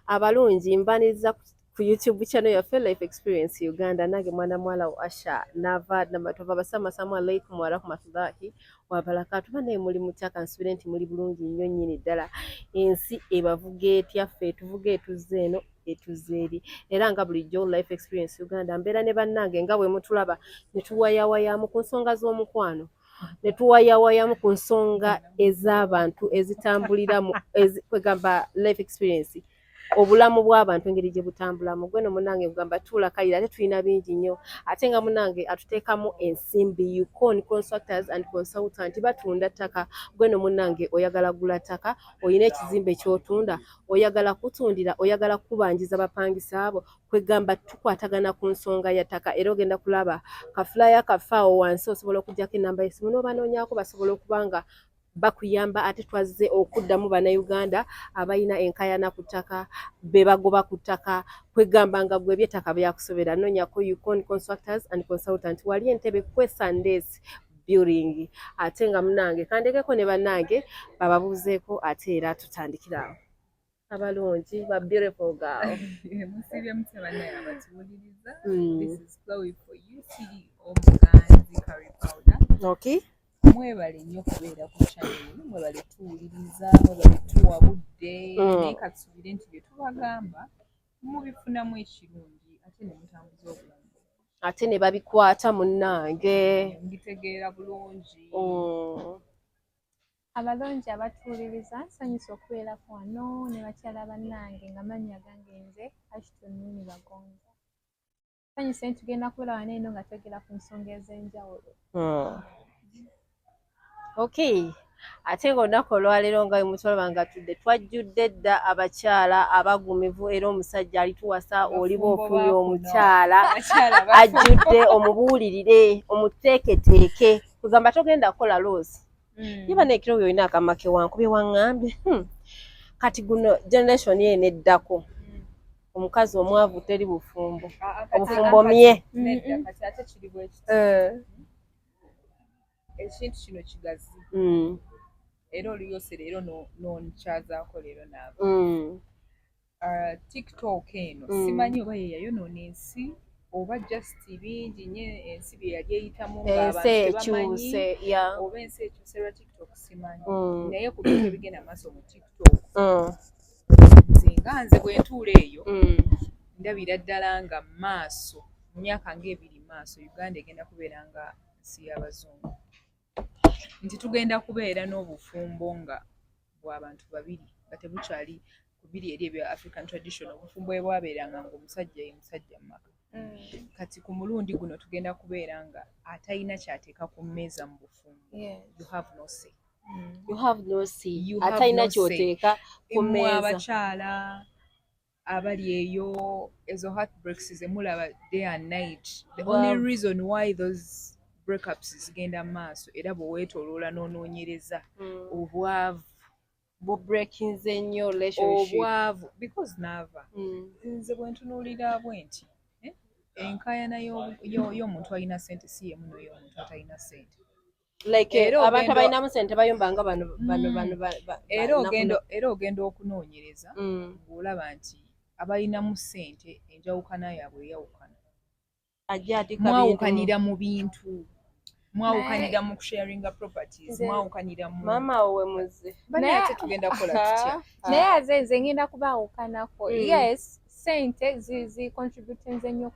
Abalungi, mbaniriza ku YouTube channel yaffe Life Experience Uganda. Nange mwana mwala wa Asha Nava Namatova. Basama, assalamu alaikum warahmatullahi wabarakatu. Banaye, muli mutya? Kansubire nti muli bulungi nnyo nnyini ddala. Ensi ebavuga etya? Ffe etuvuga etuzza eno, etuzza eri. Era nga bulijjo, Life Experience Uganda mbeera ne bannange nga bwe mutulaba, ne tuwayawayamu ku nsonga z'omukwano, ne tuwayawayamu ku nsonga ez'abantu ezitambulira mu kwegamba life experience, obulamu bw'abantu engeri gye butambulamu. Gweno munange kugamba tuula kalira, ate tulina bingi nnyo. Ate nga munange atuteekamu ensimbi, Ucon Constructors and Consultant, batunda ttaka. Gweno munange oyagala gula ttaka, oyina ekizimbe ky'otunda, oyagala kutundira, oyagala kubanjiza bapangisa abo, kwegamba tukwatagana ku nsonga ya ttaka. Era ogenda kulaba ka flyer kaffe awo wansi, osobola okugjako enamba y'essimu n'obanoonyaako, basobola okuba nga bakuyamba. Ate twazze okuddamu Bannayuganda abalina enkaayana ku ttaka, be bagoba ku ttaka, kwegamba nga gwe ebyettaka byakusobera, noonyako Ucon Constructors and Consultant, wali Entebe Kwesandes Building. Ate nga munange kandekeko ne bannange bababuuzeeko, ate era tutandikira awo. Abalungi ba beautiful girl. Musiibye mutya bannaye abatuwuliriza? This is Chloe for you, CEO Muganzi Curry Powder. Mwebale nnyo okubeera ku channel eno, mwebale tuwuliriza, mwebale tuwa budde. Naye katusuubire nti bye tubagamba mubifunamu ekirungi ate ne mutambuza obulamu. Ate ne babikwata munnange. Mbitegeera bulungi. Abalungi abatuwuliriza, nsanyusa okubeerako wano ne bakyala bannange. Nga mannya gange nze Ashton Winnie Bagonza. Nsanyuse nti tugenda kubeera wano eno nga twogera ku nsonga ez'enjawulo. Okay, ate ng'olunaku olwaleero nga bwe mutulaba nga tudde, twajjudde dda abakyala abagumivu. Era omusajja alituwasa oliba ofunye omukyala ajjudde, omubuulirire, omuteeketeeke, kugamba togenda kukola loss. Ye banekiro olina akamake wankubye waŋŋambye. Kati guno generation eno eddako, omukazi omwavu teri bufumbo. Ah, ah, obufumbo mye. Nedda, kati ate kiri bwe kiti. Ekintu kino kigazi era oluyose leero nonkyazaako leero naava. TikTok eno, simanyi oba ye yayonoona ensi oba just bingi nnyo ensi bye yali eyitamu ensi ng'abantu tebamanyi, ekyuse ya oba ensi ekyuse lwa TikTok, simanyi. Naye ku bintu ebigenda maaso mu TikTok, nze nga nze bwe ntuula eyo, ndabira ddala nga maaso mu myaka ng'ebiri maaso, Uganda egenda kubeera nga nsi y'abazungu, nti tugenda kubeera n'obufumbo nga bw'abantu babiri, nga tebukyali ku biri eri ebya African tradition, obufumbo bwe bwabeeranga ng'omusajja ye musajja mu maka. Kati ku mulundi guno tugenda kubeera nga atalina kyateeka ku mmeeza mu bufumbo, you have no say. You have no say. You have atalina no say. Kyoteeka ku mmwe mmeeza. Abakyala abali eyo, ezo heartbreaks zemulaba day and night, the only reason why those breakups zigenda mu maaso, era bwe weetooloola n'onoonyereza, obwavu. Bubreakinze nnyo relationship. Obwavu, because naava nze bwe ntunuulira bwe nti, enkaayana y'omuntu alina ssente si yemu n'ey'omuntu atalina ssente. Like Era abantu abalinamu sente bayomba nga bano bano bano era ogenda okunoonyereza ng'olaba nti abalinamu ssente enjawukana yaabwe eyawukana. Ajja atika bintu. Mwawukanira mu bintu, mwawukanira mu kusharinga properties, mwawukanira mu Maama awo we muze. Banaye, ate tugenda kukola tutya? Naye aze nze ngenda kubaawukanako. Yes, sente zi contributinze nnyo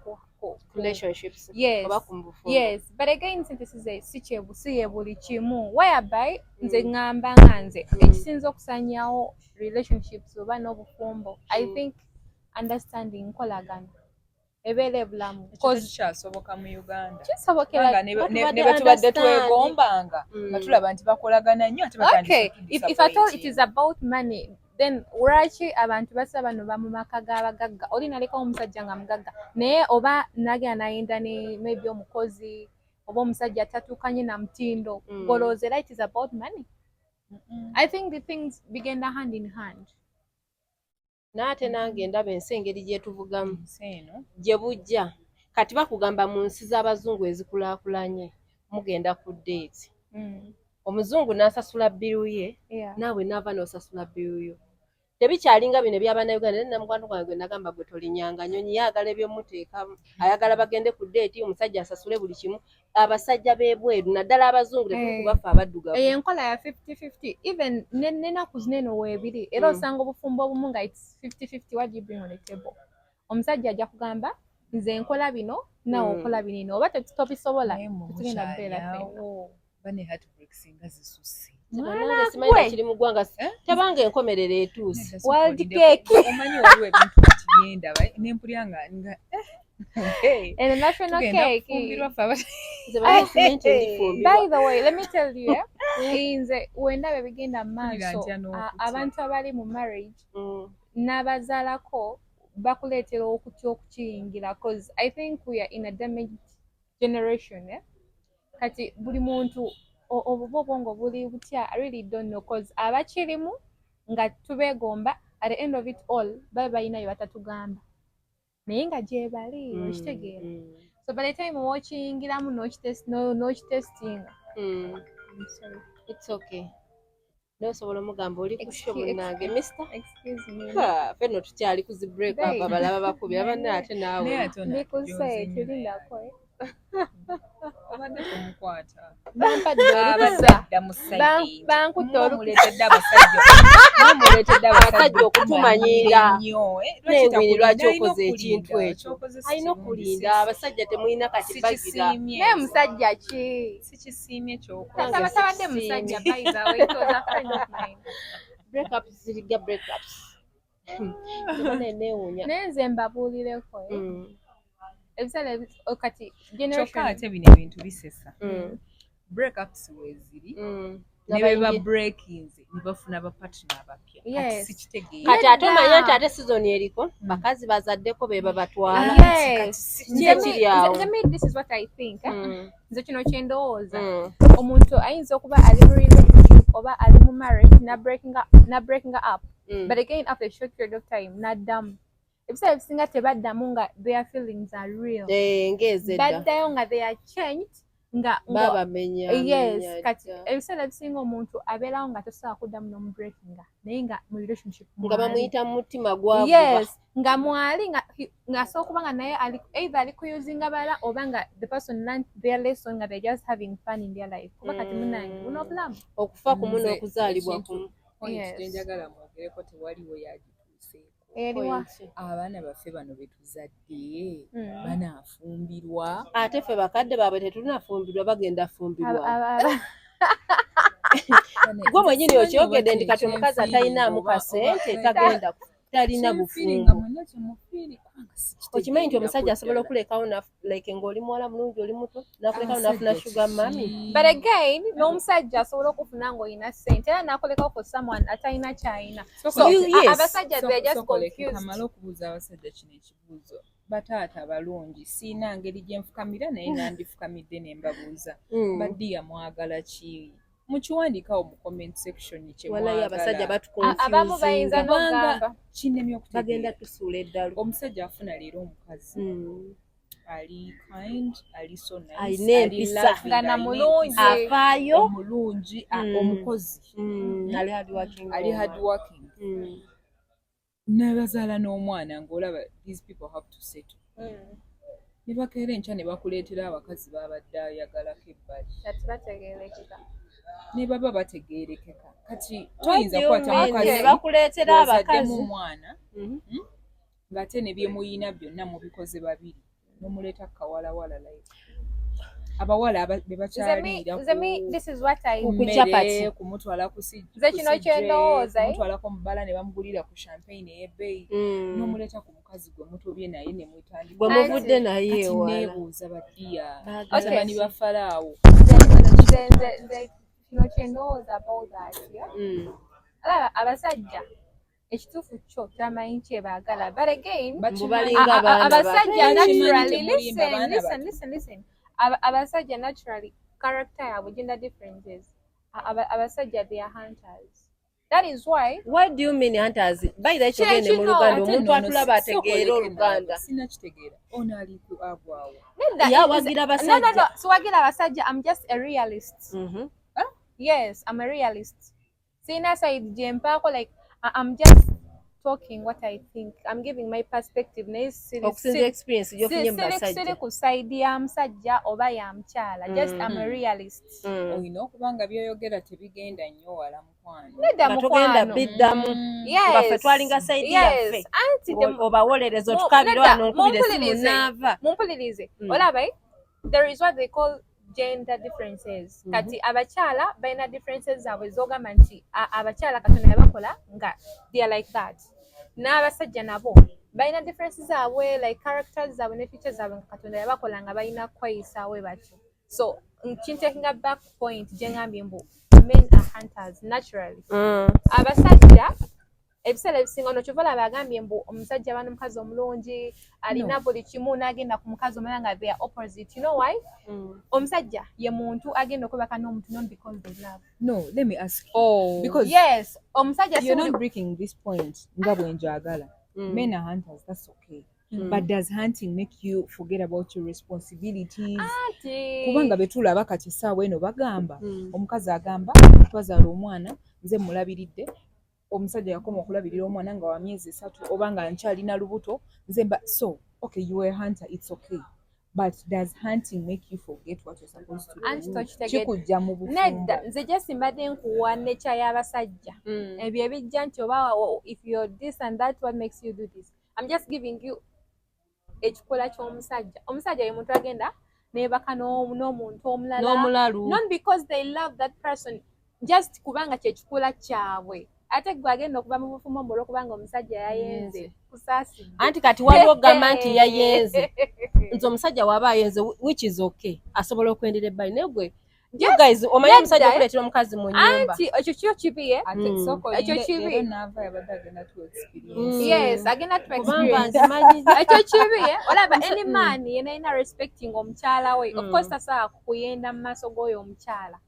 relationships Yes. Oba ku bufumbo. Yes, but again, sente si ye buli kimu, whereby nze ŋŋamba nga nze ekisinza okusanyawo relationships oba n'obufumbo, I think understanding, nkolagana ebeera ebulamu. Ekyo tekikyasoboka mu Uganda. Kisobokera. Kubanga Batubadde ne bwe tubadde understand. twegombanga nga tulaba nti bakolagana nnyo, ate batandise Okay, if at all it is about money, then lwaki abantu basa bano ba mu maka g'abagagga, oli nalekawo omusajja nga mugagga, naye oba nagenda nayenda ne maybe omukozi oba omusajja atatuukanye na mutindo? Golowooza era it is about money? I think the things bigenda hand in hand. Naye ate nange ndaba ensi engeri gyetuvugamu, Ensi eno. gye bujja. Kati bakugamba mu nsi z'abazungu ezikulaakulanye, mugenda ku date, omuzungu n'asasula bill ye, naawe naava n'osasula bill yo. Tebikyalinga bino ebyabannayuganda. Naye namukwano gwange gwe nagamba, gwe tolinyanga nyonyi, yaagala ebyomuteekamu, ayagala bagende ku date, omusajja asasule buli kimu. Abasajja b'ebweru, naddala abazungu, tetuli kubaffe abaddugavu. Eyo enkola ya 50-50, even nenaku zino eno weebiri era. Osanga obufumbo obumu nga it's 50-50. What do you bring on the table? Omusajja ajja kugamba, nze nkola bino, nawe okola binino, oba tobisobola, Naye mmwe tetugenda kubeera ffenna. mukyali bane, heartbreaks nga zisusse. Bannange, simanyi Gwe. nakiri mu ggwanga. Eh? Tabanga enkomerero etuuse. Nedda, World sooka cake. Omanyi waliwo ebintu kati byendaba nempulya nga eh, Eno national tugenda cake. kufumbirwa ffe Nze bannange simanyi nti ndifumbirwa. By the way, let me tell you, eh, nze wendaba ebigenda mu Mpulira maaso, ntya n'okutya. abantu abali mu marriage n'abazaalako bakuleetera okutya okukiyingira, cause I think we are in a damaged generation, eh? Kati buli muntu obuba obwongo buli butya, I really don't know, cause abakirimu nga tubeegomba, at the end of it all baba balina bye batatugamba, naye nga gyebali, okitegeera? So by the time wokiyingiramu n'okitestinga. I'm sorry. It's okay. Naye osobola omugamba oli ku show, munnange, mister. Excuse me. Ha, ffe nno tukyali ku zi break up, Babe. abalala bakubira banne, ate naawe. Naye ate ono Ndikuse. atujoze nnyo. Tulindako, eh. Obadde tomukwata. Bampadde olukusa. Abadde mu silent. Bankutte olukusa. Muleetedde abasajja, muleetedde Abasajja okutumanyiira. nnyo, eh. Nengwini, lwaki Alina okoze ekintu okulinda, ekyo? kyokoze si Alina kirungi, okulinda. Abasajja temulina kati bagira. Sikisiimye. Naye musajja ki? Sikisiimye kyokoze. Nange Tabadde sikisiimye. musajja, by the way, it was a friend of mine. Breakups ziriga breakups. Tebana neewuunya. Naye nze mbabuulireko, eh. Ebiseera kati Kyokka generation ate bino ebintu bisesa. Breakups weeziri, ne bwe ba breakinze ne bafuna bapartner abapya. Kati sikitegeera. Kati ate Nedda. omanye nti ate season eriko bakazi bazaddeko be babatwala. Yes. Ki ekiri awo? Nze me, this is what I think, eh. Nze kino kye ndowooza, omuntu ayinza okuba ali mu relationship oba ali mu marriage na breaking up, but again after a short period of time naddamu. Ebiseera ebisinga tebaddamu nga their feelings are real. Eh, ng'ezedda. Baddayo nga they are changed, nga Babamenya. Yes. Menya Kati dda. ebiseera ebisinga omuntu abeerawo nga tosobola kuddamu n'omubreakinga, naye nga mu relationship Nga mwali. bamuyita mu mutima gwaguba. Yes, nga mwali, nga ng'asobola okuba nga naye ali either ali kuyuzinga bala oba nga the person learned their lesson, nga they're just having fun in their life, kuba kati munange buno obulamu. Okufa kumu Nze n'okuzaalibwa ekintu- kumu. Point Yes. gye njagala mwogereko, tewaliwo yagituuseeko. Eriwa? Point. Abaana baffe bano be tuzadde banaafumbirwa? Ate ffe bakadde baabwe tetunafumbirwa, bagenda fumbirwa. Gwe mwennyini okyogedde nti kati omukazi atalinaamu kasente tagenda, talina bufumbo. Okimanyi nti omusajja asobola okulekawo, like ng'oli muwala mulungi, oli muto, nakulekawo nafuna sugar mummy. But again, n'omusajja asobola okufuna ng'olina ssente era n'akolekawo for someone atalina kyalina. So abasajja, they're just confused. Kamale okubuuza abasajja kino ekibuuzo. Bataata balungi, siina ngeri gye nfukamira, naye nandifukamidde ne mbabuuza, baddiya mwagala ki? Mukiwandiikawo mu comment section kye Walayi abasajja mwagala. Abamu bayinza batuconfusinga. n'okugamba Kinnemye Bagenda okutegeera. tusuula eddalu. Omusajja afuna leero omukazi ali kind, ali so nice, Alina ali empisa. loving, Nga alina namulungi. empisa, Afaayo. omulungi, omukozi, Ali hard working. Ali hard working, nebazaala n'omwana, ng'olaba these people have to settle, ne bakeera enkya ne bakuleetera abakazi babadde ayagalako ebbali. Kati bategeerekeka. Ne baba bategeerekeka. Kati What toyinza do you kukwata mean? mukazi Ne bakuleetera ng'ozaddemu abakazi. omwana, ng'ate ne byemuyina byonna mubikoze babiri, n'omuleeta kawalawala, like abawala be bakyaliira Nze me, this is what I ku Ku chapati. mmere, kumutwala ku Nze kino kye ndowooza, eh. kumutwalako mu bbala ne bamugulira ku champagne ey'ebbeeyi, n'omuleeta ku mukazi gwe mutobye naye ne mutandika. Gwe muvudde naye Kati ewala. neebuuza, baddiya, Baagala batabani ba Falaawo. Nze kino kye ndowooza about that, yeah? Alaba abasajja, ekituufu kyo kyamanyi kyebaagala, but again Mbu balinga baana abasajja bato. naturally Temulimba, listen, baana listen, bato. listen, listen. Abasajja naturally character yaabwe, gender differences, abasajja, they are hunters. That is why What do you mean hunters? By the way, kyogende mu Kye kino. Luganda, Ate omuntu nno atulaba ono ategeere sooka Oluganda. Sinakitegeera. Ono ali ku agwawo. Nedda, Ye awagira no, no, basajja. No, siwagira abasajja. I'm just a realist. Yes, I'm a realist. Sina side gye mpaako, like I'm just Talking what I think. I'm giving my perspective, naye Okusinzira experience gy'ofunye mu siri basajja. ku side ya musajja oba ya mukyala. Just I'm a realist. Olina okuba nga byoyogera tebigenda nnyo wala, mukwano. Nedda, Nga togenda mukwano. biddamu. Yes. Nga ffe twalinga side yaffe. Anti Obawolereza otukabira nedda, wano, nkubira esimu mumpulirize. naava. Mumpulirize. Olaba, eh? There is what they call gender differences. Kati abakyala balina differences zaabwe zogamba nti abakyala Katonda yabakola nga they are like that, n'abasajja nabo balina differences zaabwe, like characters zaabwe ne features zaabwe, nga Katonda yabakola nga balina kweyisaawe batyo. So kintakinga back point gye ngambye mbu men are hunters naturally. Abasajja ebiseera ebisinga, ono kyova olaba agambye mbu omusajja aba n'omukazi omulungi, alina No. buli kimu, n'agenda ku mukazi omulala nga they are opposite. You know why? Omusajja ye muntu agenda okwebaka n'omuntu not because they love. No, let me ask you. Oh. Because Yes, omusajja si you're not breaking this point nga bwe njagala. Men are hunters, that's okay. But does hunting make you forget about your responsibilities? Anti Kubanga be tulaba kati essaawa eno bagamba, omukazi agamba, twazaala omwana, nze mulabiridde. Omusajja yakoma okulabirira omwana nga wa myezi 3 oba nga nkyalina lubuto, nze mba. So okay, you were a hunter, it's okay, but does hunting make you forget what you're supposed to Anti do? tokitegedde. Kikujja mu bufumbo? Nedda, nze just mbadde nkuwa nature y'abasajja. Ebyo ebijja nti oba if you're this and that, what makes you do this, I'm just giving you ekikola ky'omusajja. Omusajja ye muntu agenda neebaka n'omuntu omulala N'omulalu. Not because they love that person, just kubanga kyekikula kyabwe. Ate gwe agenda okuva mu bufumbo mbu olwokubanga omusajja yayenze, kusaasidde. Anti kati waliwo ogamba nti yayenze. Nze omusajja waba ayenze, which is okay, asobola okwendera ebbali, naye gwe, you guys, omanyi omusajja Nedda, okuleetera omukazi mu nnyumba. Anti ekyo kyo kibi, eh? Ate sooka Ekyo olinde, kibi. leero naava yabadde agenda to experience. Yes, agenda to Kubanga experience. nzimanyi. Ekyo kibi, eh? Olaba, any man yena alina respecting omukyala we, of course tasobola kuyenda mu maaso g'oyo omukyala.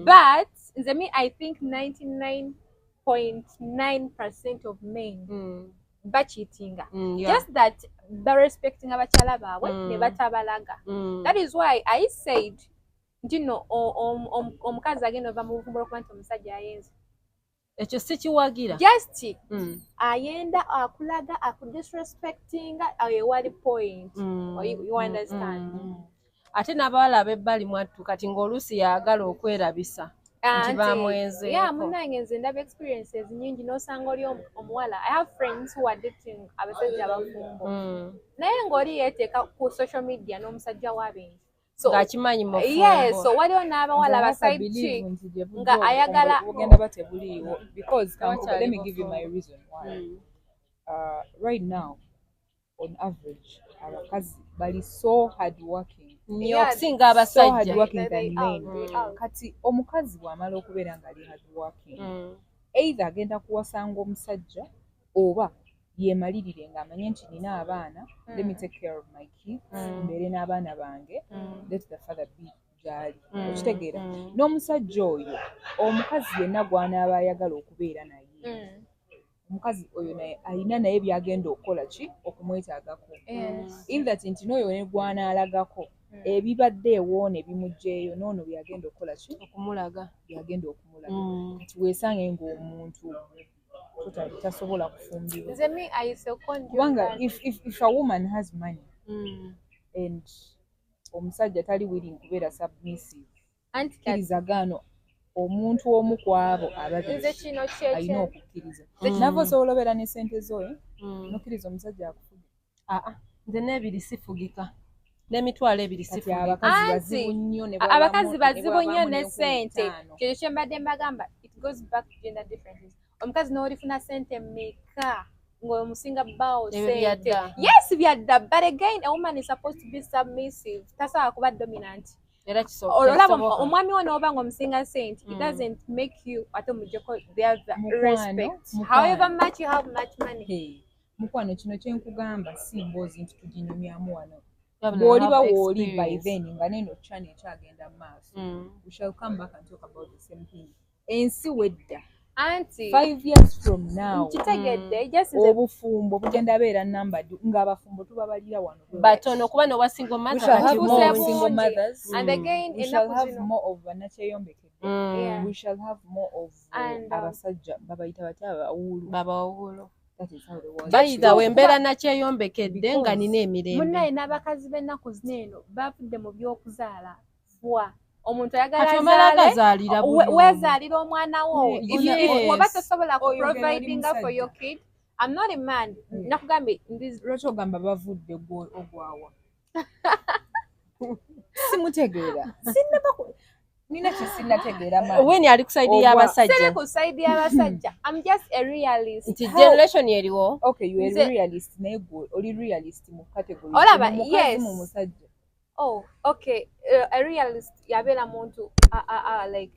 But nze, me, I think 99.9% of men bacheatinga, just that barespecting abakyala baabwe ne batabalaga. That is why I said nti no omukazi agenda ova mu bufumbo olwokuba nti omusajja ayenze, Ekyo sikiwagira. just ayenda akulaga, akudisrespectinga, awo ewali point. You understand? Ate n'abawala ab'ebbali mwattu kati ng'oluusi yaagala okwerabisa nti bamwenzeeko. Yeah, munnange, nze ndaba experiences nyingi, n'osanga oli omuwala, I have friends who are dating abasajja abafumbo, naye ng'oli yeeteeka ku social media n'omusajja w'abintu. So Ng'akimanyi mufumbo. Yes, so waliwo n'abawala ba side chick nga ayagala bugenda ba tebuliiwo because Tewakyali let me give you my bufumbo. reason why. Right now, on average, abakazi bali so hard working, Nnyo okusinga so hard abasajja. working They than are, men. they are. Kati omukazi bw'amala okubeera ng'ali hard working, either agenda kuwasanga omusajja oba yeemalirire ng'amanye nti nina abaana, let me take care of my kids, mbeere n'abaana bange, let the father be gy'ali. Okitegeera? N'omusajja oyo, omukazi yenna gw'anaaba ayagala okubeera naye, omukazi oyo naye alina naye by'agenda okukola ki okumwetaagako, in that nti n'oyo ne gw'anaalagako ebibadde ewo ne bimuggyeeyo, n'ono by'agenda okukola ki okumulaga. By'agenda okumulaga. Kati weesange ng'omuntu totally tasobola kufumbirwa. Nze me, I second you Kubanga that. if a woman has money and omusajja tali willing kubeera submissive, Anti kati kkiriza gaano omuntu omu ku abo ababiri nze kino alina kyekye okukkiriza. Nava osobola obeera ne sente zo, eh, nokkiriza omusajja akufuge. Aa, nze n'ebiri sifugika, n'emitwalo 2 Kati sifugika. abakazi Anti, bazibu nnyo ne abakazi ne bazibu nnyo bw'abaamu ne n'enkumi ssente. ttaano. Kyekyo kye mbadde mbagamba, it goes back to gender differences. Omukazi n'olifuna ssente mmeka ng'omusinga bbaawo Ebyo ssente. byadda. Yes, byadda, but again, a woman is supposed to be submissive, tasobola kuba dominant. Era Olaba, kisoboka. omwami wo n'oba ng'omusinga ssente, it doesn't make you ate omuggyeko the other Mukwano, respect, mukwano. however much you have much money. Hey, mukwano, kino kyenkugamba si mboozi nti tuginyumyamu wano. Wabula Bw'oliba have wooli by experience. then nga neno channel ekyagenda mu maaso, we shall come back and talk about the same thing. Ensi wedda Anti 5 years from now, nkitegedde, just nze obufumbo bugenda beera numbered ng'abafumbo tubabalira wano bwe bati. Batono kuba nowa single We mother shall kati have more mungi. single mothers. And again, We shall ennaku have zino more of bannakyeyombekede. We shall have more of And, abasajja babayita batya, abawuulu. Babawuulu. That is how the world By the way, is. embeera nakyeyombekedde nga nina emirembe. Munnaye, n'abakazi b'ennaku zino eno bavudde mu by'okuzaala fwa. Omuntu ayagala Kati omala azaale, gazaalira buli omu. Weezaalira omwana wo. If waba tosobola Oyogera oli providinga for musajja. your kid. I'm not a man. Nakugambye ndi Lwaki ogamba bavudde, gwe ogwawa? Simutegeera. Sinnaba nina kye sinnategeera maani. Weni ali ku side Ogwa- y'abasajja. Siri ku side y'abasajja. I'm just a realist. Nti generation eriwo. Okay, you are Nze- realist, naye gwe oli realist mu category Olaba, mu mukazi, yes. mu musajja? Oh, okay. A realist yabeera muntu like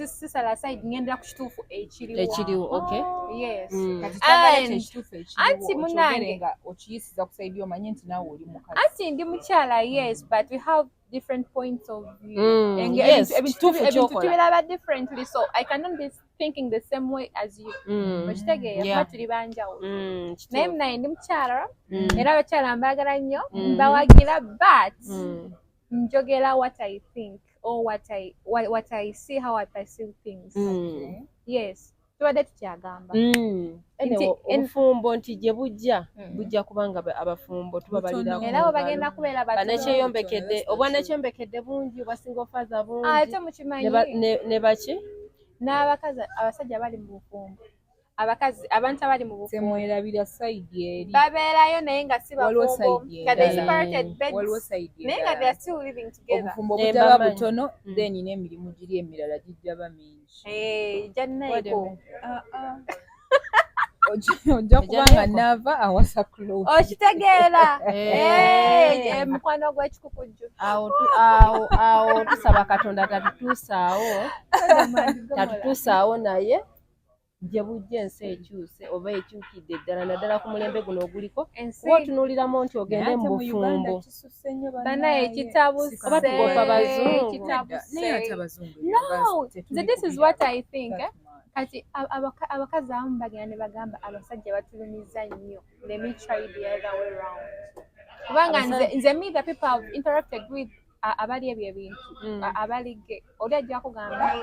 sisala side, ngendera ku kituufu ekiriwo. Ekiriwo, okay. Yes. Kati kyagala And- kye kituufu ekiriwo anti munnange- okyogere nga okiyisiza ku side, omanye nti naawe oli mukazi. Anti ndi mukyala, yes, but we have different points of view. Yes, kituufu Ebintu ky'okola. tubiraba differently, so I cannot be thinking the same way as you. Okitegeera? Kuba tuli banjawulo. Naye munaye ndi mukyala, era abakyala mbaagala nnyo, mbawagira, but njogera what I think or what I see, how I perceive things. Yes, tubadde tukyagamba. Anyway, obufumbo nti gye bujja bujja kubanga abafumbo tubabalira Butono. Era bo bagenda kubeera batono. banakyeyombekedde, obwanakyeyombekedde bungi, obwa single father bungi. Ate mukimanyi ne baki n'abakazi, abasajja bali mu bufumbo, abakazi, abantu abali mu bufumbo Temwerabira side eri. babeerayo naye nga si Waliwo bafumbo, side nga they endala. separated beds, Waliwo side naye nga they endala. are still living together. Obufumbo Eh, butaba mbamanyi. butono, then n'emirimu giri emirala gijja ba mingi. Eh, jannaiko. Ah, ah. Ojja kuba nga naava awasa Chloe. Okitegeera? Eh. Eh, mukwano gw'ekikukujju. Awo tusaba Katonda tatutuusaawo, tatutuusaawo, naye gye bujja ensi ekyuse oba ekyukidde ddala, naddala ku mulembe guno oguliko. Ensi Kuba otunuuliramu nti ogende Naye mu ate mu Uganda bufumbo kisusse nnyo. Banaye kitabuse. Oba tukopa bazungu. Kitabuse. Naye ate abazungu No, tetuli this is kubiraba what I think, eh? that much. Kati abakazi abamu bagenda ne bagamba abasajja batulumiza nnyo, let me try the other way round, kubanga nze me, the people I've interacted with abali ebyo ebintu, abali gay, oli ajja kugamba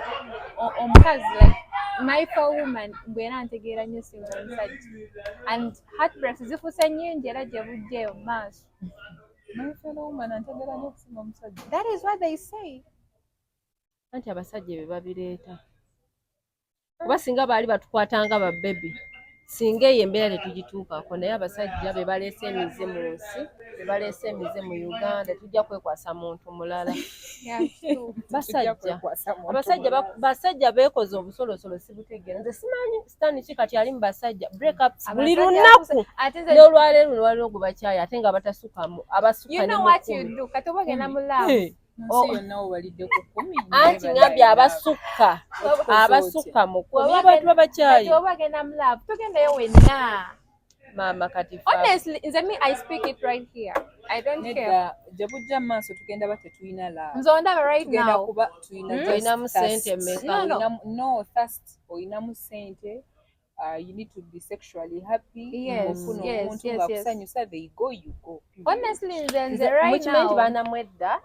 omukazi, like my fellow woman, mbwera ntegeera nnyo singa omusajja, and heartbreaks zifuuse nnyingi era gye bujja eyo mu maaso. My fellow woman antegeera nnyo okusinga omusajja. That is what they say. Anti abasajja ebyo babireeta, kuba singa baali batukwatanga babebi, singa eyo embeera tetugituukako, naye abasajja be baleese emize mu nsi, be baleese emize mu Uganda. Tujja kwekwasa muntu mulala. Basajja, abasajja, basajja beekoze obusolosolo, sibutegeera. Nze simanyi sitaani ki kati ali mu basajja. Breakups buli lunaku, n'olwaleero luno waliwo gwe bakyayi, ate nga batasukamu abasuka. You know what you do, kati oba ogenda mu love. Anti ngambye abasukka, abasukka mu 10, abantu babakyayi. Kati oba ogenda mu love, togendayo wenna. Maama, kati Honestly, nze me, I speak it right here, I don't care. Gye bujja mu maaso tugenda ba tetulina love. Nze ondaba right now. Kuba tulina Olinamu sente mmeka? No, thirst. Olinamu sente, you need to be sexually happy. Ofuna omuntu ng'akusanyusa, they go, you go. Honestly, nze right Mukimanyi nti now baana mwedda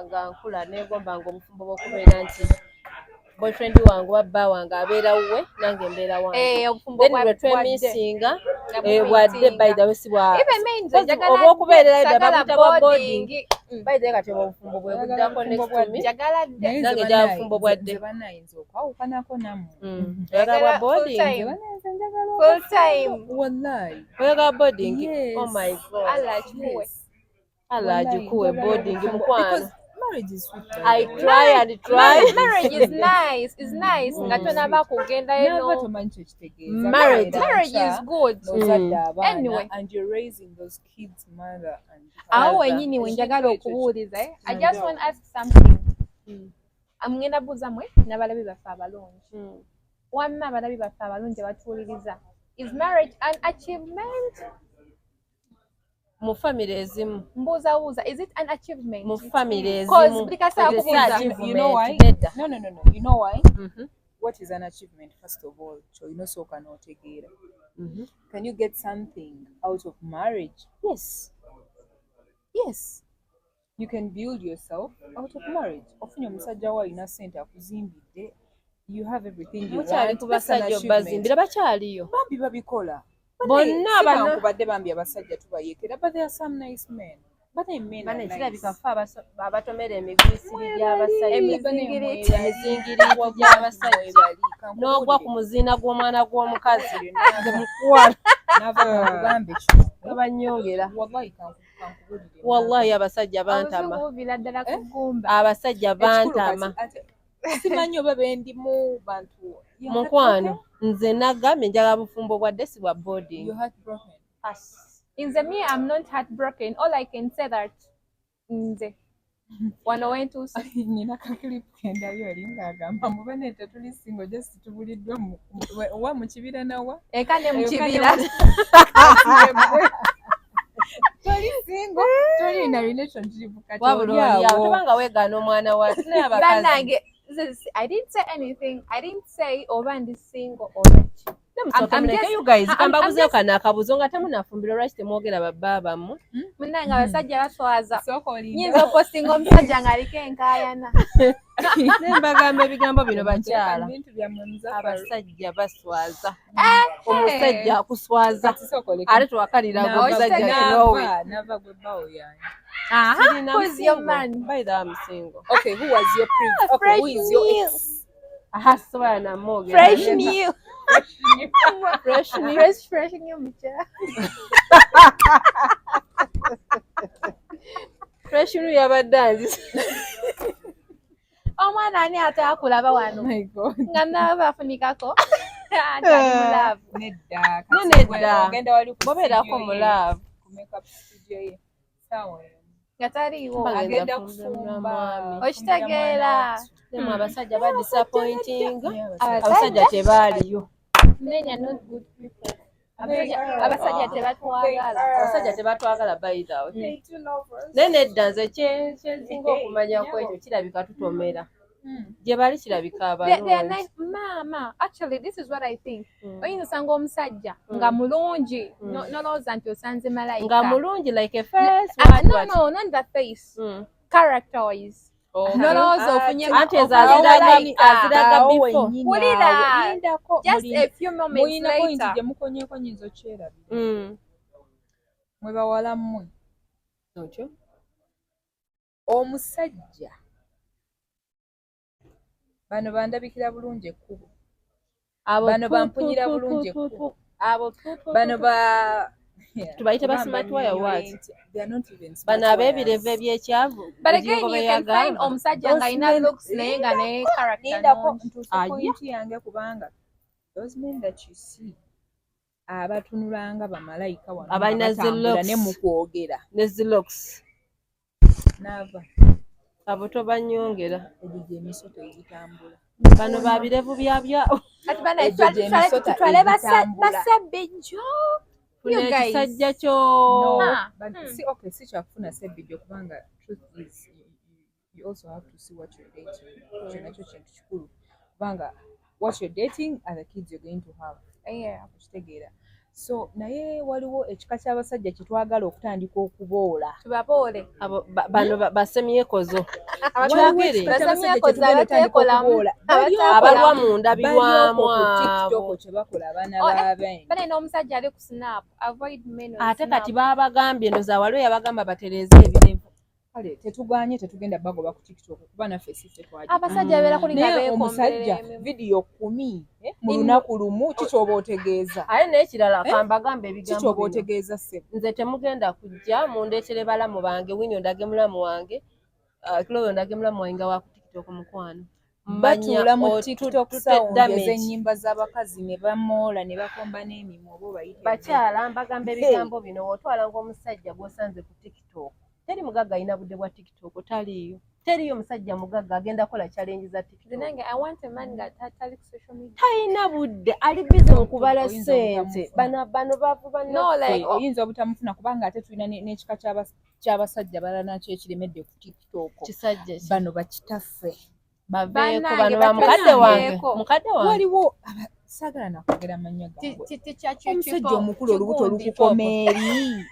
nga nkula negombanga obufumbo bw'okubeera nti boyfriend wange oba bba wange abeera wuwe, nange mbeera wange. Eh, obufumbo Then lwe twemisinga bwadde, by the way, si bwa oba okubeerera ddala babuyita bwa boarding. By the way, kati obufumbo bwe buddako next to me. Nange njagala bufumbo bwadde. Banayinza okwawukanako nammwe. Oyagala bwa boarding? Full time. Wallahi. Oyagala boarding? Yes. Oh my God. Allah akikuwe. Allah agikuwe boarding, mukwano. Marriage is sweet. I try and try. Marriage is nice, is nice nga tonaba kugendayo. Nava No, tomanyi kyekitegeeza. Marriage. Marriage is good. N'ozadde abaana Anyway. and you're raising those kids, mother and Awo Father. wenyini wenjagala Ekintu ekyo okubuuliza, eh? I Mm. just want to ask something. Ngenda buuza mwe n'abalabi baffe abalungi. Wamma abalabi baffe abalungi abatuwuliriza, is marriage an achievement? Mu famire ezimu. Mbuuzabuuza, is it an achievement? Mu famire Cause ezimu. buli kaseera It is kubuuza. achievement. You know why? Nedda. No. You know why? Mhm. What is an achievement, first of all? Kyolina osooka n'otegeera. Can you get something out of marriage? Yes. Yes. You can build yourself out of marriage. Ofunye omusajja wo alina ssente akuzimbidde. You have everything you Mukyali want. ku That's an basajja achievement. obazimbira bakyaliyo. Bambi babikola. Bonna bano- Kubadde bambi abasajja tubayekera, but there are some nice men. But the men are Bane nice. kirabika ffe abatomera emigwisiri gy'abasajja, Emizingiriti. emizingiriti gy'abasajja, n'ogwa ku muziina gw'omwana gw'omukazi, nze mukwano Nava kankugambe kino. babanyongera. Wallahi kankubuulire. Wallahi abasajja bantama. Obuzungu buvira ddala ku ggumba. Abasajja Ekikulu kati bantama. ate simanyi oba bendimu bantu. Mukwano, nze nagambye njagala bufumbo bwa desi bwa boarding. Your heart broken. Nze me, I'm not heartbroken. All I can say that nze wano wentuuse. Nina ka clip kendabye oli ng'agamba mube ne tetuli single, just tubuliddwa wa mu kibira nawa. Eka ne mu kibira. Toli single, toli in a relationship, kati Wabula oli oli awo awo. tobanga weegaana omwana wa naye abakazi. Bannange, I didn't say anything. I didn't say oba ndi single oba ki. Namusooka I'm muleke just- you guys I'm kambabuzeeyo just- kano akabuzo nga temunafumbirwa, lwaki temwogera babba bammwe? Munnange, abasajja baswaza. Sooka olinda. Nyinza opostinga omusajja ng'aliko enkaayana. Naye mbagamba ebigambo bino, bakyala, Ebintu byammwe, Muzaffar. abasajja baswaza. Omusajja akuswaza Kati sooka oleke. ate twakalirago Nava- omusajja nava- kirowe. Nava gwe bbaawo yange. Aha, who's your man? By the way, I'm single. Okay, who was your previous? Okay, who is your Fresh ex? Aha, sobola namwogera. Fresh new. Fresh new. Fresh, fresh new mukyala. Fresh new yabadde anzise. Omwana ani ate akulaba wano? Oh my God. Nga naaba afunikako. Anti ali mu love. Nedda. Ne Kati nedda. gwe ogenda wali ku Bobeerako studio mu ye, love. ku makeup studio ye. Saawa emu. Nga taliiwo. Bagenda Agenda kufumbira kufumba. mwami. Okitegeera. Nemmwe abasajja ba disappointing. Abasajja Abasajja tebaaliyo. Men are not good people. Abasajja tebatwagala. Abasajja tebatwagala, by the way. Naye nedda, nze kyensinga okumanya ku ekyo, kirabika tutomera gye bali, kirabika They are abalungi. nice. Maama, actually this is what I think. Oyinza osanga omusajja nga mulungi, nolowooza nti osanze malayika. Nga mulungi like a face? Ah, What, no, what? no, not the face. Character wise. Okay. Nolowooza ofunye Anti ezo ofunye aziraga malayika. aziraga before. Wulira. Just a few moments Muyina point later. gye mukonyeko, nyinza okyerabira. Mwe bawala mmwe, Otyo. omusajja bano bandabikira bulungi ekkubo, Abo bano tu, bampunyira tu, tu, bulungi tu, tu, ekkubo. tu. Abo tu, tu, Bano tu, tu. ba Tubayite ba Oba smart wire what? They are not even smart Bano ab'ebirevu wires. ebyekyavu. But again, Bugingo you bye can find yagamba. omusajja Those ng'alina men- looks naye nga naye character Lindako nnungi. ntuuse Aya. point yange, kubanga those men that you see abatunulanga bamalayika wano nga Abalina batambula zi looks. ne mu kwogera Ne zi locks. Naava Abo tobanyongera. Egyo gyemisota egitambula. Bano ba birevu bya bya Kati bana Egyo gy'emisota tutwale egitambula. basabejjo. Funa You guys. ekisajja kyo. No, Ah, but si okay, si kyakufuna sebbijjo, kubanga truth is you also have to see what you're dating. Ekyo nakyo kintu kikulu, kubanga what you're dating are the kids you're going to have. Okitegeera? So naye waliwo ekika ky'abasajja kye twagala okutandika okuboola. Tubaboole. Abo bano basemyekozo. Waliwo Kyogere. ekika ky'abasajja kye Basemyekozo tugenda otandika abateekolamu. okuboola. Abalwa mu ndabirwamu Bali okwo ku TikTok abo. kye bakola abaana Oh, eh, b'abendi. Bane n'omusajja ali ku Snap. Avoid men on Ate Snap. kati baabagambye, ndoza waliwo yabagamba batereeze ebirevu. Kale tetuganye, tetugenda bagoba ku TikTok kuba naffe si ffe twagiba. Abasajja babeera kuli nga Naye omusajja beekomberera emimu. vidiyo 10 mu lunaku lumu, kikyoba otegeeza? Ate n'ekirala, Eh? kambagamba ebigambo Kikyoba bino. otegeeza, ssebo? Nze temugenda kujja mundeetere balamu bange, Wini ondage mulamu wange, Chloe ondage mulamu wange nga wa ku TikTok. Mukwano, Batuula mu Manya TikTok tute sound damage. ez'ennyimba z'abakazi ne bamoola ne bakomba n'emimwa oba obayite. Bakyala, mbagamba ebigambo bino: wotwalanga omusajja gw'osanze ku TikTok, teri mugagga alina budde bwa TikTok, taliiyo, teriyo musajja mugagga agenda kukola challenge za Nze TikTok. nange I want a man nga tali ku social media. Talina budde, ali busy mu kubala Oyinza ssente. obutamufuna. Bano bavu No, bannaffe. like, Oyinza obutamufuna, kubanga ate tulina n'ekika ky'abasajja balala nakyo ekiremedde ku TikTok. Kisajja ki? Bano bakitaffe. Baveeko. Bannange, Bano ba mukadde wange. batuveeko. Mukadde wange. Waliwo saagala nakwogera mannya gaabwe. Omusajja omukulu olubuto lukukoma eri.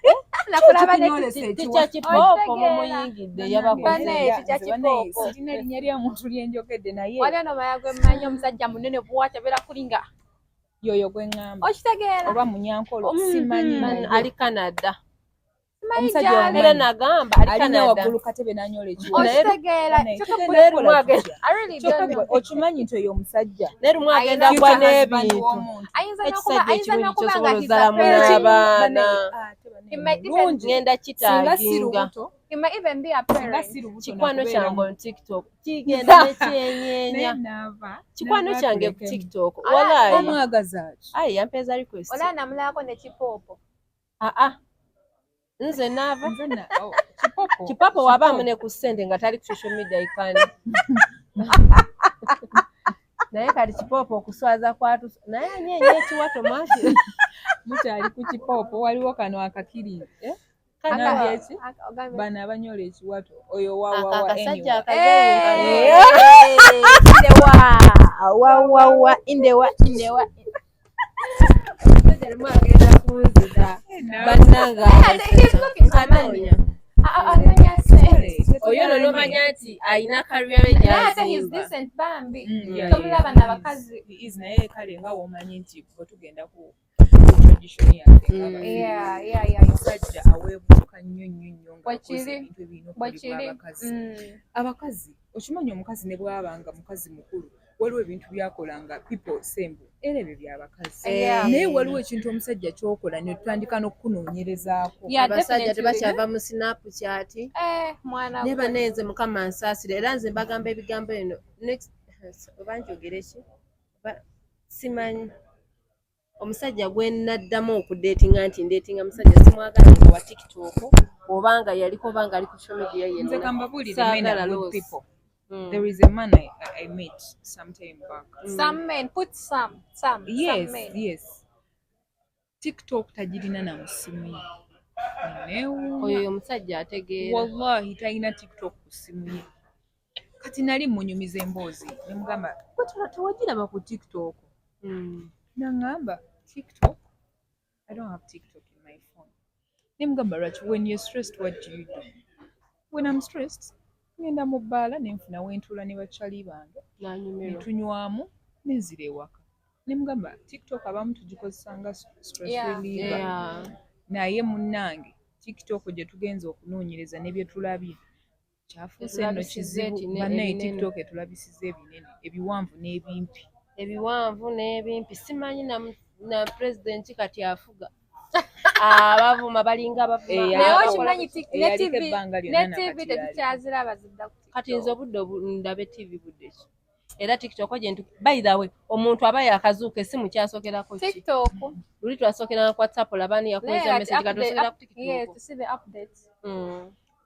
Nakulaba ne Kikunyoolesa Teacher ekiwato. Kipopo mumuyingidde yabakoze. Bannaye, Teacher Nze bannaye, Kipopo. sirina linnya lya muntu lyenjogedde naye Waliwo nomaya gwe mmanyi, omusajja munene bwati, abeera kulinga yoyo gwe ŋŋamba. Okitegeera? Oba munyankolo, simanyi naye. Ali Canada. Simanyi Omusajja gy'ali. Era nagamba ali alina Canada. waggulu katebe n'anyola ekiwato. Okitegeera? Naye Kyokka tugenda Naye kukola lumu agenda- tutya? I really Kyokka don't know. gwe okimanyi nti oyo omusajja Naye lumu agenda Ayina gwa future husband n'ebintu. w'omuntu. Ayinza n'okuba Ekisajja ayinza ekirungi n'okuba nga kyosobola he's a ozalamu parent. n'abaana. He might even- Mulungi. Ngenda Singa si kitaaginga. lubuto, He might even be a singa parent. si lubuto Kikwano nakubeera kyange mu- on TikTok kigenda Naye nekyenyeenya. naava Kikwano naava kyange ku atulekemu. TikTok. Ala- Walaayi. Omwagaza ki? Ayi, yampeeza request. Olaba namulabako ne Kipoopo. Aa, nze naava. Nze oh, Kipopo. Kipapo wabaamu ne ku ssente nga tali ku social media ikani. Naye kati Kipopo okuswaza kwatu naye anyeenya ekiwato mwaki. Mukyali ku Kipopo, waliwo kano akakiri, eh? Kaka- Nambye ki? Ogambe- Bano abanyola ekiwato oyo wa Ako wa wa akasajja anyway. akazungu. Wa wa wa indewa indewa. Omusajja lumu agenda kunzita. Bannange. Yeah, he's looking for money. Anoonya. Anoonya ssente. Oyo no nomanya nti alina career ye Naye ate he's gy'azimba. decent bambi. Yeah, Tomulaba yeah, n'abakazi. he is, naye kale nga womanyi nti bwe tugenda ku tradition yaffe ng'abafirika, Yeah. omusajja aweebuuka nnyo nnyo nnyo ng'akoze Bwe kiri. ebintu ebirina Bwe okukolebwa kiri. abakazi. Abakazi, okimanyi omukazi ne bw'aba nga mukazi mukulu, waliwo ebintu byakola nga people sembu era ebyo byabakazi. Naye waliwo ekintu omusajja kyokola ne tutandika n'okukunoonyerezaako. Yeah, Abasajja definitely. tebakyava mu Snapchat. Eh, mwana Naye gwe. bannaye, nze Mukama nsaasira, era nze mbagamba ebigambo eno next oba njogere ki. Simanyi omusajja gwe naddamu okudeetinga nti ndeetinga musajja simwagala nga wa TikTok oba nga yaliko oba nga ali ku social media Nze yenna. kambabuulire, men Saagala are good loss. people. There is a man I met some time back. Some men, put some Yes, some men. yes. TikTok tagirina na mu ssimu ye. Neewuunya. Oyo omusajja ategeera. Wallahi talina TikTok ku ssimu ye. Kati nali munyumiza emboozi ne mugamba, "Gwe tewagiraba ku TikTok?" Naŋŋamba, "TikTok? I don't have TikTok in my phone." Ne mugamba, "Lwaki? When you're stressed, what do you do?" "When I'm stressed, ngenda mu bbaala ne nfuna wentuula ne bakyali bange ne Nanyumirwa. Tunywamu nenzira ewaka." Ne mugamba, "TikTok abamu tugikozesa nga stress reliever." Naye munnange, TikTok gye tugenza okunoonyereza ne bye tulabye kyafuuse nno Etulabisizza kizibu. Bannaye, ebinene. TikTok etulabisizza ebinene, ebiwanvu n'ebimpi. Ebiwanvu n'ebimpi, simanyi na pulezidenti kati afuga abavuma balinga abavuma. Naye Naye abakola okimanyi ne eyaliko TV ebbanga ne lyonna TV nakati yaliko. tetukyaziraba, zidda ku Kati TikTok. nze obudde ndabe TV budde ki? Era TikTok gye ntu. By the way, omuntu aba yakazuuka esimu kyasookerako ki? TikTok. Luli twasookeranga ku WhatsApp, olabani yakuweza Naye message, kati osookera ku Yes, TikTok. to see the updates.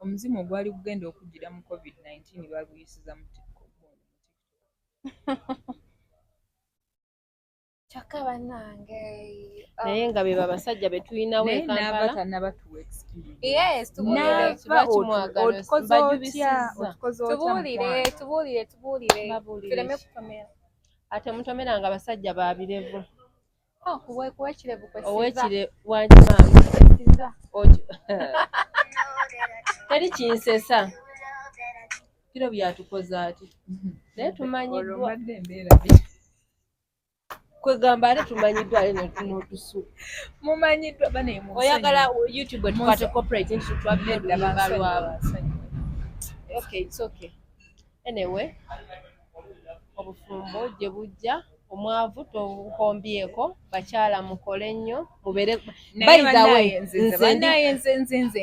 Omuzimu ogwali gugenda okujjira mu COVID-19 baguyisiza mu TikTok. Kyokka bannange, Naye nga be babasajja be tulinawo e Naye naava Kampala. tannaba tuwa experience. Yes, tubuulire. Naava Kiba kimwagala, otukoze otya? mbajubisizza. Otukoze otya, Tubuulire, mukwano? tubuulire, tubuulire. Babuulire Tuleme ki? kutomera. Ate mutomeranga abasajja ba birevu. Oh, kuwa ekirevu kwe siva. Owekire wangi maama. Siva. Teri kinsesa kiro byatukoze ati naye Olwo tumanyiddwa. mbadde embeera Kwegamba ate tumanyiddwa ate n'otusu. Mumanyiddwa banaye. Oyagala YouTube etukwate copyright nti tutwabye oluyimba lwabwe? Okay, it's okay. Anyway, obufumbo gye bujja, omwavu tobukombyeko. Bakyala mukole nnyo, mubeere. By the way, Banaye, nze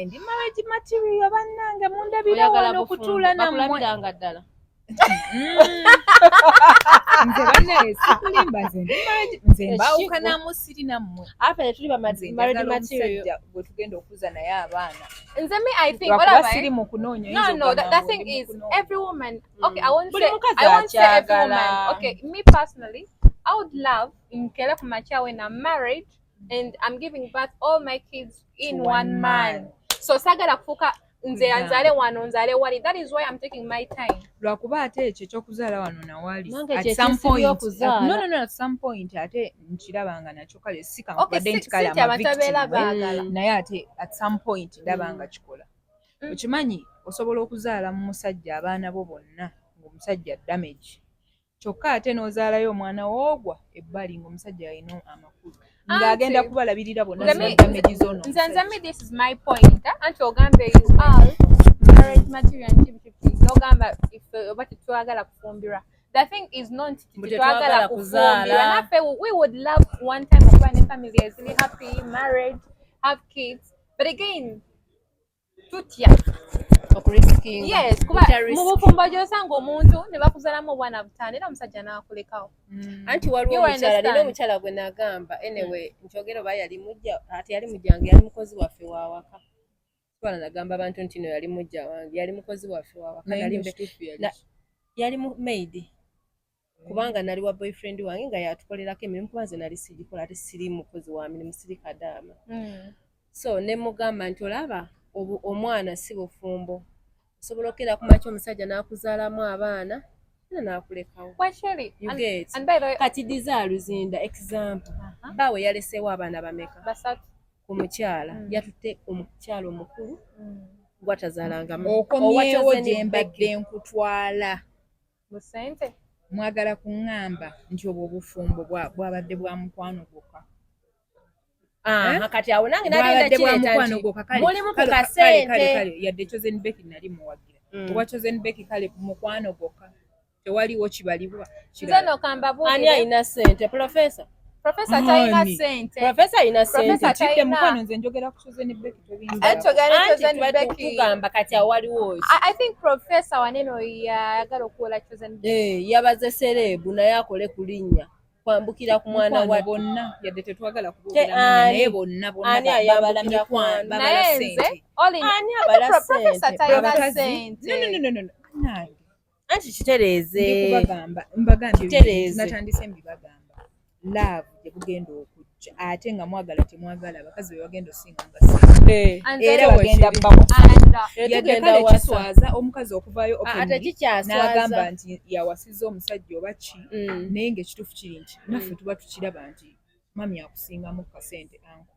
ndi marriage material bannange, mundabira Oyagala wano bufumbo, okutuula nammwe. Bakulabiranga ddala. Nze bannaye sikulimba, nze ndi marriage, nze mbaawukanamu siri nammwe. Afe tetuli ba Nze married njagala material. omusajja gwe tugenda okuza naye abaana. Nze me, I think Lwakuba olaba, siri eh? mu kunoonya. No, the thing is, every woman, okay, I won't Buli say mukazi I won't say every akyagala. woman. Okay, me personally, I would love nkele ku makya when I'm married and I'm giving birth all my kids in To one one man. man. So sagala kufuuka Nze nzaale wano, nzaale wali. That is why I'm taking my time. Lwakuba ate ekyo ekyokuzaala wano nawali, Nange at kye some kinsibye point, okuzaala. No, at some point ate nkiraba nga nakyo kale si Okay, kankubadde nti kale si nti I'm a abantu abeera victim, eh? baagala. Naye ate at some point ndaba nga kikola. Okimanyi osobola okuzaala mu musajja abaana bo bonna ng'omusajja damage, kyokka ate n'ozaalayo omwana woogwa ebbali ng'omusajja alina amakulu ng'agenda kubalabirira bonna Nze zina damage z'ono nze me, this is my point, eh? Anti ogambe you are marriage material nti biki biki, n'ogamba ife oba tetwagala kufumbirwa. The thing is not nti Mbu tetwagala tetwagala kufumbirwa. kuzaala. Naffe we would love one time okuba ne family eziri happy, married, have kids, but again tutya. Okuriskinga. Yes, kuba Tutya risk. mu bufumbo gy'osanga omuntu ne bakuzaalamu obwana butaano era omusajja n'akulekawo. Anti waliwo You omukyala, nina understand? omukyala gwe nagamba, anyway nkyogera, oba yali mujja, ate yali mujjange, yali mukozi waffe wawaka. Twala nagamba abantu nti no yali mujja wange, yali mukozi waffe wawaka. Yali mu maid, kubanga nali wa boyfriend wange nga yatukolerako emirimu, kuba nze nali sigikola, ate siri mukozi wa mirimu, siri kadaama. So ne mugamba nti olaba omwana si bufumbo, osobola okukera ku makya omusajja n'akuzaalamu abaana era n'akulekawo. Well, You and, get? and by the way, Kati Diza Luzinda example, baawe yaleseewo abaana bameka? Basatu. Ku mukyala yatutte omukyala omukulu gwatazaalangamu. Okomyewo gye mbadde nkutwala. Mu ssente. Mwagala kuŋŋamba nti obwo obufumbo bwabadde bwa mukwano gwokka? Kati awo nange nagenda Bwabadde bwa kireeta mukwano nti gwokka, kale mulimu ku kale, kasente. Kale, yadde Chosen Becky nali muwagira obwa Chosen Becky, kale mukwano gwokka tewaliwo kibalibwa Nze kirala. no kambabuulire. Ani alina ssente? Profesa? Profesa talina Ani? ssente. Profesa alina ssente. Professor Kidde talina. mukwano, nze njogera ku Chosen Becky, tobinza. Anti togenda Anti Chosen tuba Becky. tugamba kati awo waliwo ki? I think Professor waneno yayagala okuwola Chosen Becky. Eh, yabaze celeb naye akole ku linnya kwambukira ku mwana Mukwano wa bonna, yadde tetwagala Te kuboogera mannya, ani? naye bonna bonna Ani babala ayambukira mikwano, kwani? babala Naye nze ssente. all in Ani abala Professor ssente? talina Abakazi- ssente. No. Bannange, Anti kitereeze. ndi kubagamba, mbagambye, Kitereeze. natandise mbibagamba, love gye bugenda okujja ate nga mwagala temwagala, abakazi be bagenda osinga nga ssente And era then- bagenda bawa. And, Yadde Tugenda kale wasa. kiswaza omukazi okuvaayo Ah, ate openly kikyaswaza. n'agamba nti yawasiza omusajja oba ki, naye ng'ekituufu kiri nti naffe tuba tukiraba nti mami akusingamu ku kasente, anko.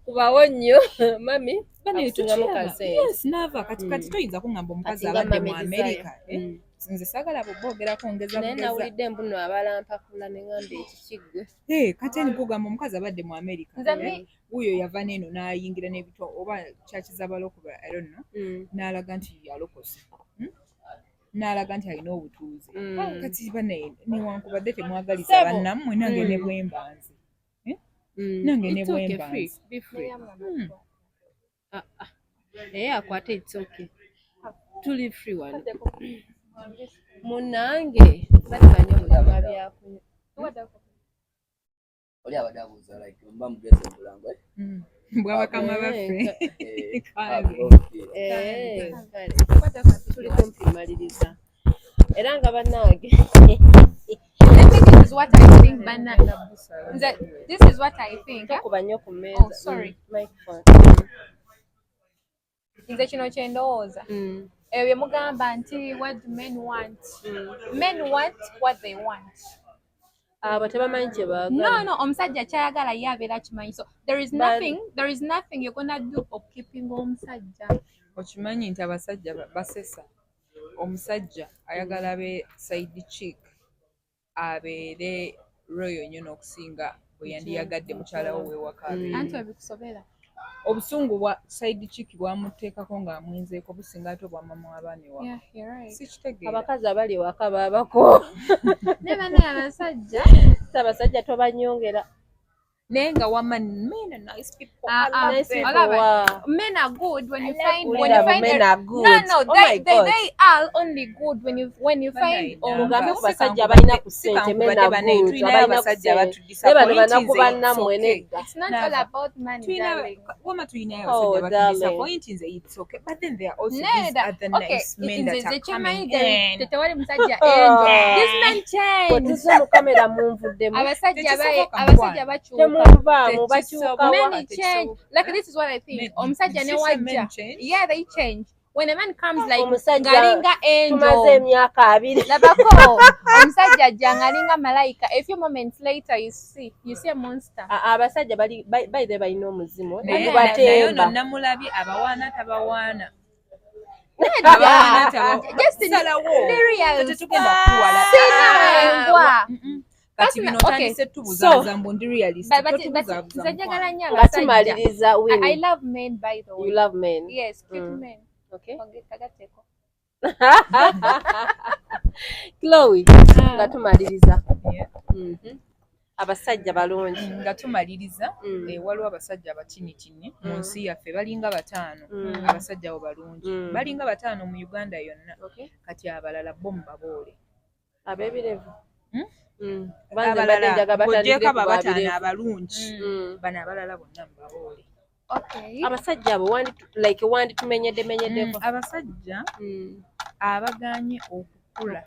Kubawo nnyo mami Bane, akusingamu tukiraba. kasente. Yes, naava kati toyinza kuŋŋamba omukazi Kati nga abadde mu Mami Desire. America, eh? Nze saagala boogerako, ngeza Naye bugeza. nawulidde mbuno abalampakula ne ŋŋamba ekikiggwe. Eh, kati nkugamba omukazi abadde mu America, Nze eh, wuuyo yava n'eno n'ayingira n'ebitwa oba church z'abalokole, I don't know, n'alaga nti yalokose, N'alaga nti alina obutuuze. Kati bane, newankubadde temwagaliza Ssebo. bannammwe, nange ne bwemba nze, nange ne It's okay, bwemba free, nze. be free. Ah, ah. Naye akwate, it's okay. Tuli free wano. Munnange bannange omutima byakunywa. Oli abadde abuuza like mba mugezi omulango, eh? Bwabakama baffe. Eh, Kale. okay. Eh, kale. Tuli kumpi maliriza. Era nga bannange I think this is what I think, bana. Nze, this is what I think, eh? Tokuba nnyo ku mmeeza. Oh, sorry. Microphone. Nze kino kye ndowooza. Ebyo bye mugamba nti what do men want? Men want what they want. Abo tebamanyi kye baagala. No, omusajja kyayagala ye abeera akimanyi. So there is nothing you're gonna do okukeepinga omusajja. Okimanyi nti abasajja basesa. Omusajja ayagala abe side chick abeere loyal nnyo n'okusinga bwe yandiyagadde mukyala we wewaka abeere. Anti webikusobera. Obusungu bwa side chick bwamuteekako ng'amwenzeeko businga ate obwa mama w'abaana ewaka. Yeah, you're right. Sikitegeera. Abakazi abali ewaka baabako. Ne banaye abasajja. Si abasajja tobanyongera. Naye nga wama men are nice people. Ah, I ah, love Nice them. people, Olaba, wow. men are good when you find when Wulira you find men are good. No, Oh they, my they, God. they are only good when you find Mugambe ku omuntu basajja abalina ku ssente, men are good. Tulinayo Abalina ku abasajja ssente. Naye bano banaku abatudisappointinze. bannammwe nedda. It's not Never. all about money, darling. Wama tulinayo Oh, abasajja darling. abatudisappointinze, it's okay, but then there are also these Nedda. other Okay, nice men nze that are nze kyemanyi coming in. tewali musajja angel. This men change. Bwe tuzze mu kamera munvuddemu. Abasajja Tekisoboka, abasajja mukwano. bakyuka. Temuvaamu, bakyuka. Men change. Like, this is what I think. Omusajja ne wajja, yeah, they change. When a man comes, like, Omusajja ng'alinga tumaze angel. Emyaka 20. Labako omusajja ajja ng'alinga malayika, a few moments later you see a monster. Abasajja bali by the balina omuzimu. Naye Gubatemba. ono namulabye, abawaana tabawaana. Just in Salawo. the real. Tetugenda kuwala. Sina wengwa. Kati bino Okay. otandise tubuzaabuza mbu ndi realist. But Totubuzaabuza, nze njagala nnyo Nga abasajja. tumaliriza, I Winnie, love men, by the way. You love men? Yes, cute men. Okay. Kagatteko. Chloe, nga tumaliriza. Yeah. Abasajja balungi. Nga tumaliriza, waliwo abasajja abatinitini mu nsi yaffe, balinga 5. Abasajja abo balungi, balinga 5 mu Uganda yonna. Kati abalala bo mubaboole. Ab'ebirevu. Hmm? Banze mbadde njagala batandikire Ng'ogyeko ku abo 5 babirevu. abalungi, bano abalala bonna mubaboole. Okay. Abasajja abo like wanditumenyedde menyeddeko. Abasajja abaganye okukula.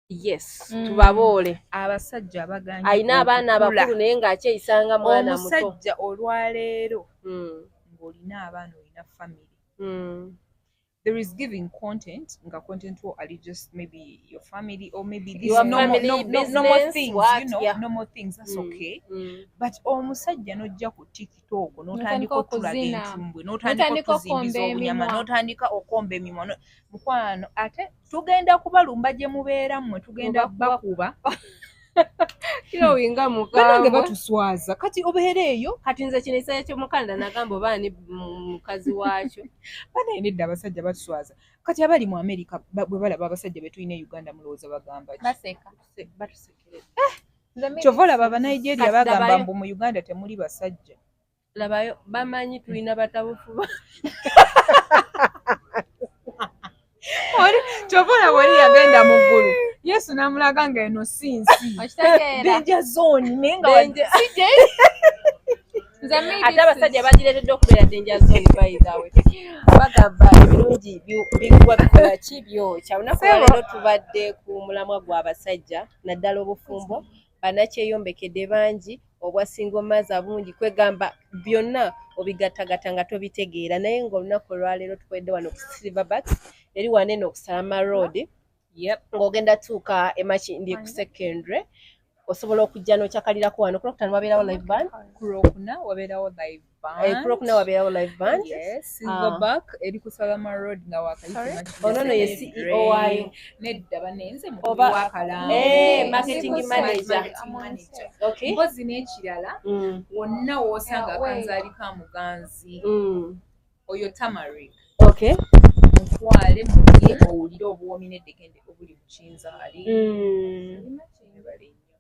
Yes, tubaboole. Abasajja abaganye Alina abaana okukula. abakulu naye ng'akyeyisanga mwana muto. Omusajja olwaleero ng'olina abaana, olina family, there is giving content, nga content wo ali just maybe your family or maybe this Your normal, family, no, no, normal business, things, what? you know, normal things, that's okay. But omusajja n'ojja ku TikTok n'otandika N'otandika otulaga okuzina. entumbwe, n'otandika N'otandika otuzimbiza okomba obunyama, emimwa. N'otandika okomba emimwa. Mukwano, ate tugenda kubalumba gye mubeera mmwe, tugenda bakuba. Chloe nga Banange, mukambwe. batuswaza. Kati obeera eyo. Kati nze kino ekisajja ky'omukanda nagamba oba ani mukazi waakyo. Banaye nedda, abasajja batuswaza. Kati abali mu America bwe balaba abasajja be tulina e Uganda, mulowooza bagamba ki? Baseka. Batusekerera. Kyova olaba Abanigeria Kati bagamba labayo. mbu mu Uganda temuli basajja. Labayo, bamanyi tulina batabufu. Kyova olaba oli yagenda mu ggulu, Yesu n'amulaga nga eno si nsi, Okitegeera. Danger zone, naye nga Nze maybe Ate abasajja bagireetedde okubeera danger zone. By the way, bagamba ebirungi bigwa bikola ki, byokya. Olunaku lwaleero tubadde ku mulamwa gw'abasajja, naddala obufumbo, bannakyeyombekedde bangi, obwa single mother bungi, kwegamba byonna obigattagatta nga tobitegeera. Naye ng'olunaku olwaleero tukoledde wano ku Silverbacks, eri wano eno ku Salama Road. Ng'ogenda tuuka e Makindye ku secondary, osobola okujja n'okyakalirako wano. Ku Lwokutaano wabeerawo live band. Ku Lwokuna wabeerawo live band. Eh, ku Lwokuna wabeerawo live band. Yes, Silverback eri ku Salama Road nga wakayita. Ono nno ye CEO waayo. Nedda banenze mukulu w'akalango. Eh, marketing Marketing manager. manager. Okay. Mpozi n'ekirala, wonna w'osanga akanzaali ka muganzi, oyo Tamarick, mutwale mulye owulire obuwoomi n'eddekende obuli mu kinzaali. Ebale nnyo.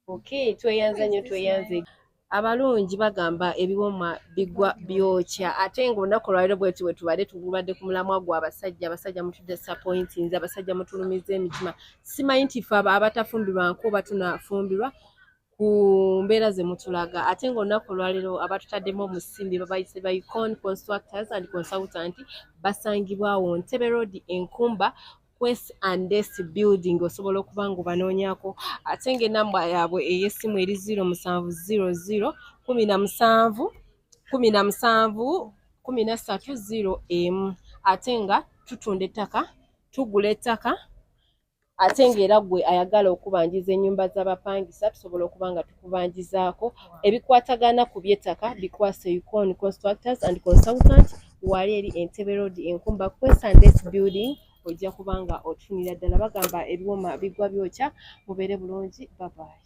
Okay, tweyanze nnyo, tweyanze. Abalungi bagamba ebiwoma bigwa byokya, ate ng'olunaku olwaleero bwetu bwe tubadde tubadde ku mulamwa gwa abasajja. Abasajja mutudisappointinze, abasajja mutulumiza emitima. Simanyi nti ffe abo abatafumbirwa nko oba tunafumbirwa ku mbeera ze mutulaga. Ate ng'olunaku olwaleero abatutaddemu omusimbi babayise ba Icon Constructors and Consultant, basangibwawo Ntebe Road, Enkumba, Quest and S Building. Osobola okuba nga obanoonyaako, ate ng'ennamba yaabwe ey'essimu eri 0700 17 17 13 01. Ate nga tutunda ettaka, tugula ettaka, ate ng'era ggwe ayagala okubanjiza ennyumba z'abapangisa, tusobola okuba nga tukubanjizaako. Ebikwatagana ku by'ettaka bikwase Icon Constructors and Consultant, wali eri Entebbe Road, Enkumba, Quest and S Building. Ojja kuba nga otufunira ddala. Bagamba ebiwoma bigwa byokya. Mubeere bulungi, babayi.